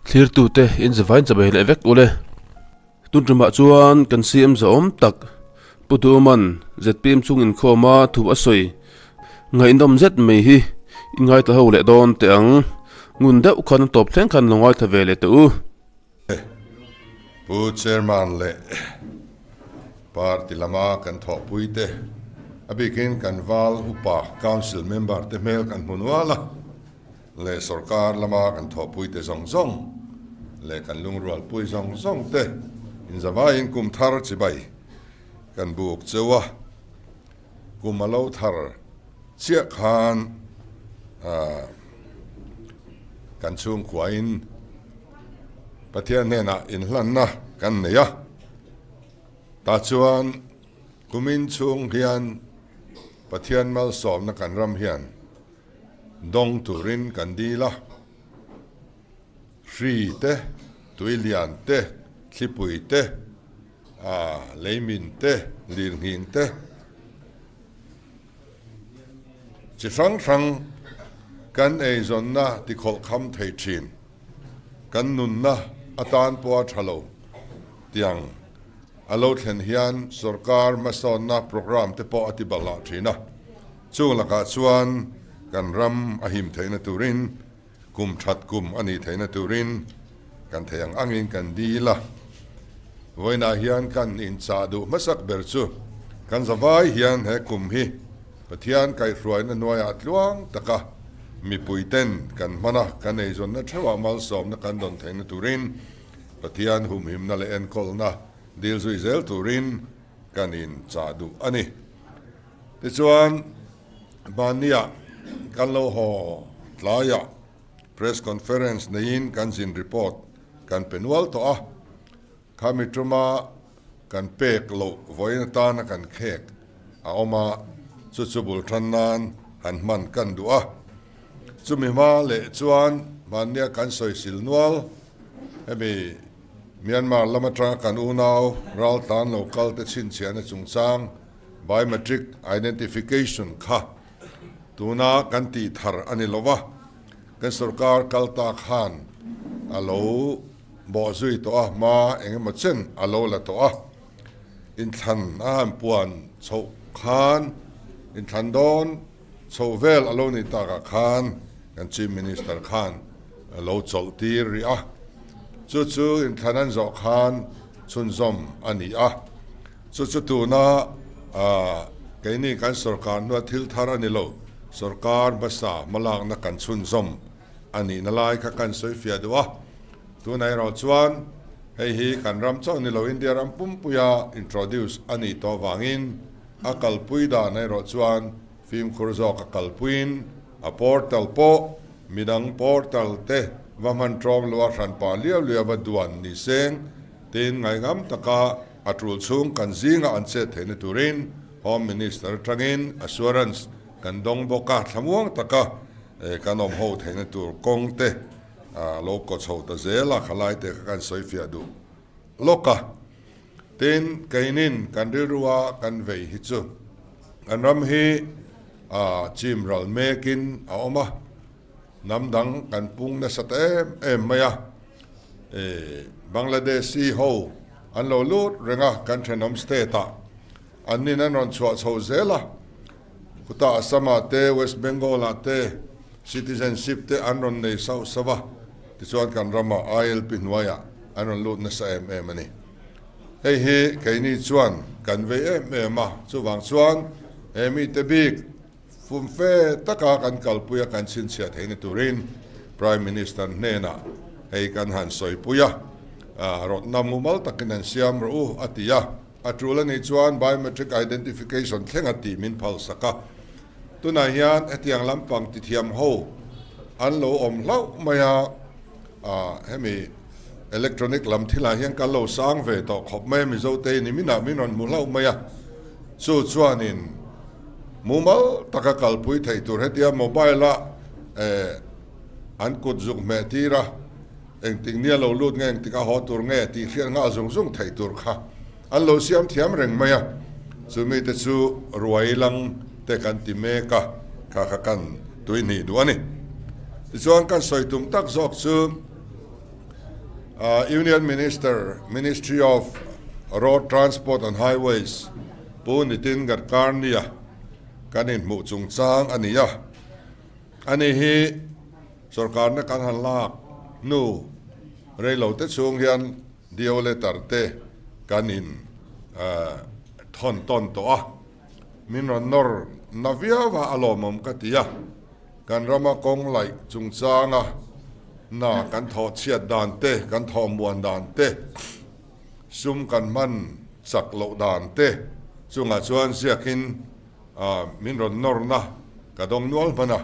Thlirtute in zavain chabai leh vek ule. Tun tumah chuan kan CM zahawm tak Pu Duman zpm chung inkhawma thu a sawi ngaihnawm zet mai hi i ngaithla ho leh dawn teh ang. Ngun deuh khan a tawp thleng khan lo ngaithla ve leh teh u. Pu Chairman leh Party lama kan thawhpui te, a bikin kan Val Upa Council member te hmel kan hmu nual a. Leh sorkar lama kan thawhpuite zawng zawng leh kan lungrualpui zawng zawng te inzavaiin kum thar chibai kan buk cheu a, kum a lo thar chiah khan kan chhungkhuain Pathian hnenah inhlanna kan nei a, tah chuan kumin chhung hian Pathian malsawmna kan ram hian Dawng turin kan dil a, hri te, tuilian te, thlipui te, leimin te, lirnghing te, chi hrang hrang kan eizawnna tikhawlh kham thei thin, kan nunna atan pawha tha lo tiang a lo thlen hian sorkar hmasawnna programme te pawh a ti balhah thin a. Chung lakah chuan kan ram a him theihna turin, kum that kum a nih theihna turin kan theih ang angin kan dil a. Vawiinah hian kan inchah duh hmasak ber chu kan zavai hian he kum hi Pathian kaihhruaina hnuaiah tluang taka mipuiten kan hman a, kan eizawnna theuhah malsawmna kan dawn theihna turin Pathian humhimna leh enkawlna dil zui zel turin kan inchah duh a ni. Tichuan, mahniah kan lo haw tlaiah press conference neiin kan zin report kan pe nual tawh a, khami tuma kan pek loh vawiin atana kan khek a awm a, chu chu bul tan nan han hman kan duh a. Chumi hma leh chuan mahnia kan sawisil nual hemi Myanmar lam atanga kan unau raltlan lo kal te chhinchhiahna chungchang Biometric identification kha tuna kan tih thar a ni lo va, kan sorkar kal ta khan a lo bawh zui tawh a, hma eng emaw chen a lo la tawh a. Inthlan a han puan chhoh khan, inthlan dawn chhoh vel a lo nih takah khan kan Chief Minister khan a lo chawlh tir rih a, chu chu inthlan an zawh khan chhunzawm a ni a. Chu chu tuna keini kan sorkar hnua thil thar a ni lo, sorkar hmasa hmalakna kan chhunzawm a nihna lai kha kan sawi fiah duh a. Tunah erawh chuan hei hi kan ram chauh ni lo India ram pumpuia introduce a nih tawh avangin a kalpui dan erawh chuan fimkhur zawk a kalpuiin a portal pawh midang portal te va hman ṭawm loha hranpa liau liau va duan ni seng tin ngaihngam taka A tul chhung kan zingah an chet theihna turin Home Minister atangin assurance kan dawng bawk a, thlamuang taka kan awm ho theihna tur kawng te lo kaw chho ta zel a, khalai te kha kan sawi fiah duh lawk a. Tin, keinin kan rilrua kan vei hi chu kan ram hi chim ral mekin a awm a, hnam dang kan pung nasa ta em em mai a, Bangladeshi ho an lo lut reng a, kan thenawm state ah an nin an rawn chhuah chho zel a, khutah Assam ah te West Bengal ah te citizenship te an rawn nei sauh sauh a, tichuan kan ramah ILP hnuaiah an rawn lut nasa em em a ni. Hei hi keini chuan kan vei em em a, chuvang chuan he mite bik Fumfe taka kan kalpui a kan chhinchhiah theihna turin Prime Minister hnenah hei kan han sawipui a, rawtna mumal takin an siam rawh u a ti a, a tul a nih chuan biometric identification thleng a tih min phalsak a. Tunah hian hetiang lampang tithiam ho an lo awm hlauh mai a, hemi electronic lam thilah hian kan lo sang ve tawh khawp mai a, Mizote niminah min rawn hmu hlauh mai a, chu chuanin Mumal taka kalpui theih tur hetia mobile a an kut zuk hmeh tir a, engtik nia lo lut nge engtik a haw tur nge tih hriat nghal zung zung theih tur kha an lo siam thiam reng mai a, chumi te chu ruai lang te kan ti mek a, kha kha kan tui hnih duh a ni. Tichuan kan sawi tum tak zawk chu. Union Minister, Ministry of Road Transport and Highways Pu Nitin Gadkarni-a kan inhmuh chungchang a ni a. Ani hi sorkarna kan han lak hnu reilo te chhung hian DO letter te kan in thawn tawn tawh a, min rawn nawr na viau a, a lawmawm ka ti a. Kan rama kawng laih chungchanga hna kan thawh chhiat dan te, kan thawh muan dan te, sum kan hman chak loh dan te chungah chuan ziakin min rawn nawrna ka dawng nual hman a.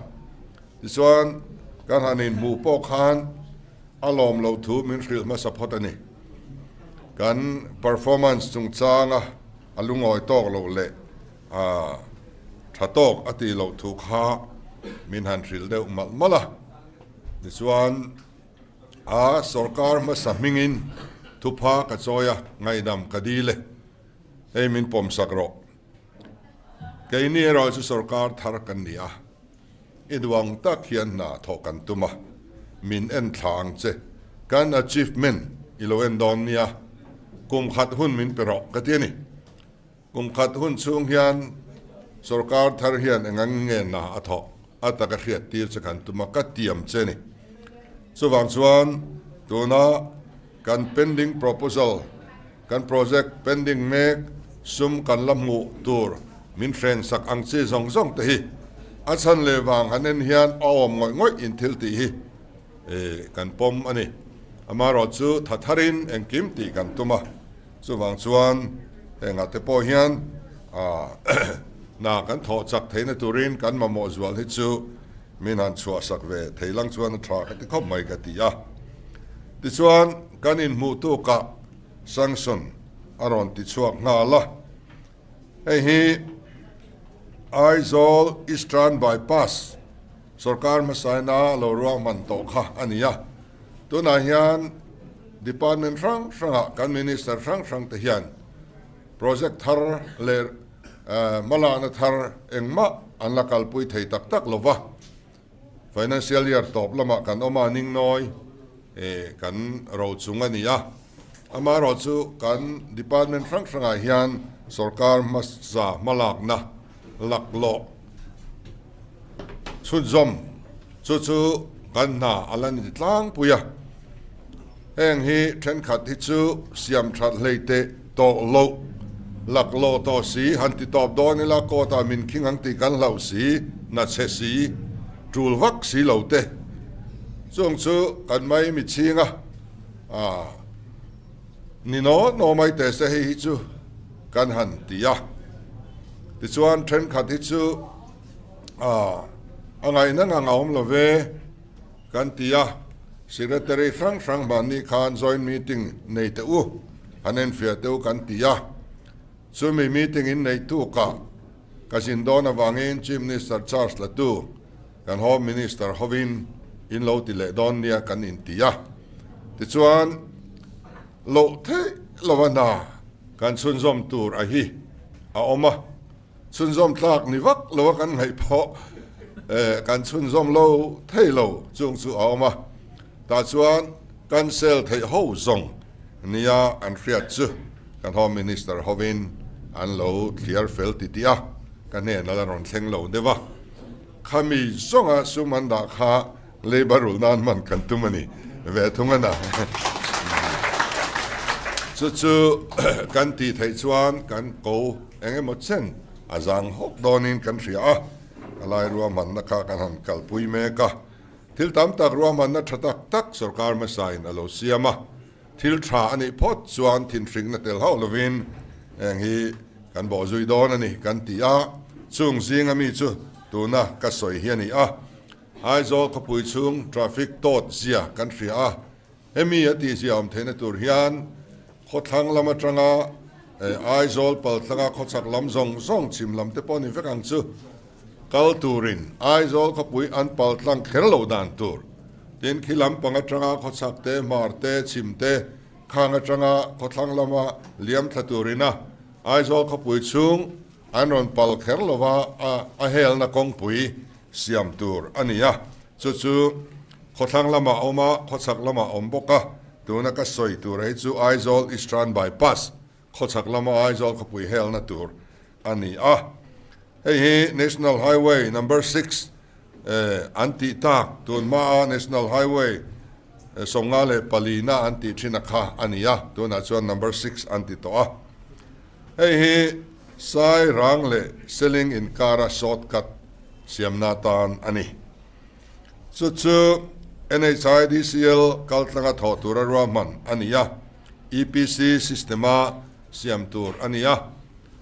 Tichuan, kan han inhmuh pawh khan a lawm loh thu min hrilh hmasa phawt a ni. Kan performance chungchanga a lungawi tawk loh leh A tha tawk a tih loh thu kha min han hrilh deuh malh malh a. Tichuan, a sorkar hmasa hmingin thupha ka chawi a, ngaihdam ka dil e. Hei min pawmsak rawh. Keini erawh chu sorkar thar kan ni a. I duang tak hian hna thawh kan tum a, min en thla ang che. Kan achievement i lo en dawn nia. Kum khat hun min pe rawh ka ti a ni. Kum khat hun chhung hian sorkar thar hian eng ang nge hna a thawh a taka hriat tir che kan tum a, ka tiam che ni. Chuvang chuan tuna kan pending proposal, kan project pending mek sum kan la hmuh tur min hren sak ang chi zawng zawng te hi a chhan leh vang han en hian a awm ngawih ngawih in thil tih hi kan pawm a ni. Amaherawhchu tha tharin engkim tih kan tum a. Chuvang chuan hengah te pawh hian hna kan thawh chak theihna turin kan mamawh zual hi chu min han chhuahsak ve thei lang chuan a tha ka ti khawp mai ka ti a. Tichuan kan inhmuh tukah sanction a rawn ti chhuak nghal a. Hei hi Aizawl Eastern Bypass sorkar hmasaina lo ruahman tawh kha a ni a. Tunah hian Department hrang hrangah kan Minister hrang hrang te hian project thar leh hmalakna thar engmah an la kalpui thei tak tak lo va. Financial year tawp lamah kan awm a, ningnawi kan ro chung a ni a. Amaherawhchu kan department hrang hrangah hian sorkar hmasa hmalakna laklawh Chhunzawm chu chu kan hna a la ni tlangpui a, heng hi thenkhat hi chu siam that hlei teh tawh loh, laklawh tawh si, han ti tawp dawn ila court ah min khing ang tih kan hlauh si, na chhe si, tul vak si lo te. Chung chu kan mai mi chhing a, ah ni naw naw mai teh se hei hi chu kan han ti a. Tichuan thenkhat hi chu. A, a ngaihna ngang a awm lo ve kan ti a, Secretary hrang hrang mahni khan joint meeting nei teh u, han enfiah teh u kan ti a. Chumi meeting in neih tukah ka zin dawn avangin Chief Minister charge la tu kan Home Minister hovin in lo ti leh dawn nia kan inti a. Tichuan loh theih lova hna kan chhunzawm tur a hi a awm a. Chhunzawm tlak ni vak lo a kan ngaih pawh kan chhunzawm lo thei lo chung chu a awm a, tah chuan cancel theih ho zawng nia an hriat chu kan Home Minister hovin an lo thliar fel titih a, ka hnen a la rawn thleng lo deuh a, khami zawnga sum an dah kha Labour rulh nan hman kan tum a ni ve thung a na. Chu chu kan tih theih chuan kan ko eng emaw chen a zang hawk dawnin kan hria a, a lai ruahmanna kha kan han kalpui mek a. Thil tam tak ruahmanna tha tak tak sorkar hmasain a lo siam a, thil tha a nih phawt chuan thinhrikna tel hauh lovin heng hi kan bawhzui dawn a ni kan ti a, chung zinga mi chu tuna ka sawi hi a ni a. Aizawl khawpui chhung traffic tawt zia kan hria a, hemi a tihzia awm theihna tur hian khawthlang lam atanga Aizawl palthlanga khawchhak lam zawng zawng chhim lam te pawh ni vek ang chu kal turin Aizawl khawpui an paltlang kher lo dan tur tin khi lam pang atanga khawchhak te, hmar te, chhim te khang atanga khawthlang lama liam thla turina Aizawl khawpui chhung an rawn pal kher lova a helna kawngpui siam tur a ni a, chu chu khawthlang lamah a awm a, khawchhak lamah a awm bawk a. Tuna ka sawi tur hi chu Aizawl Eastern Bypass khawchhak lama Aizawl khawpui helna tur a ni a. Hei hi National Highway Number 6 an tih tak tun hmaa National Highway 54 na an tih thin a kha a ni a, tunah chuan Number 6 an ti tawh a. Hei hi Sairang leh Seling inkara shortcut siamna atan a ni. Chu chu NHIDCL kaltlanga thawh tura ruahman a ni a, EPC system-a siam tur a ni a.